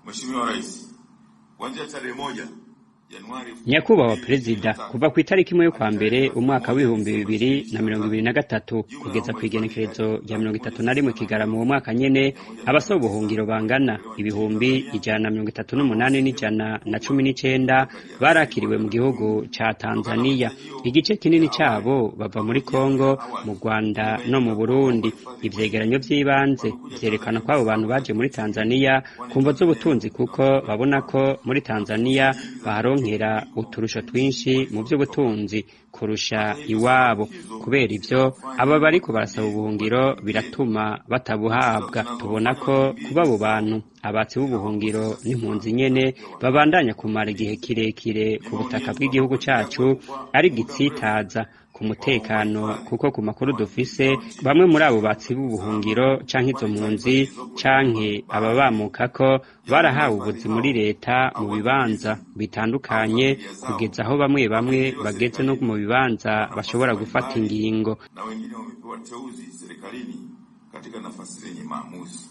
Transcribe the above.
Mheshimiwa Rais, kuanzia tarehe 1 Januari Nyakubahwa Perezida, kuva ku itariki 1 y'ukwa mbere umwaka w'2023 kugeza ku igenekerezo rya 31 Kigarama uwo mwaka nyene, abasaba ubuhungiro bangana 138,119 barakiriwe mu gihugu ca Tanzania. Igice kinini cabo bava muri Kongo, mu Rwanda no mu Burundi. Ivyegeranyo vy'ibanze vyerekana ko abo bantu baje muri Tanzania ku mvo z'ubutunzi, kuko babona ko muri Tanzania baharonkera uturusho twinshi mu vy'ubutunzi kurusha iwabo. Kubera ivyo, aba bariko barasaba ubuhungiro biratuma batabuhabwa. Tubona ko kuba abo bantu abatsi b'ubuhungiro n'impunzi nyene babandanya kumara igihe kirekire ku butaka bw'igihugu cacu ari igitsitaza ku mutekano, kuko ku makuru dufise bamwe muri abo batsi b'ubuhungiro canke izo mpunzi canke ababamukako barahawe ubuzi muri leta mu bibanza bitandukanye, kugeza aho bamwe bamwe bageze no mu bibanza bashobora gufata ingingo. Na wengine wamepewa teuzi serikalini katika nafasi zenye maamuzi.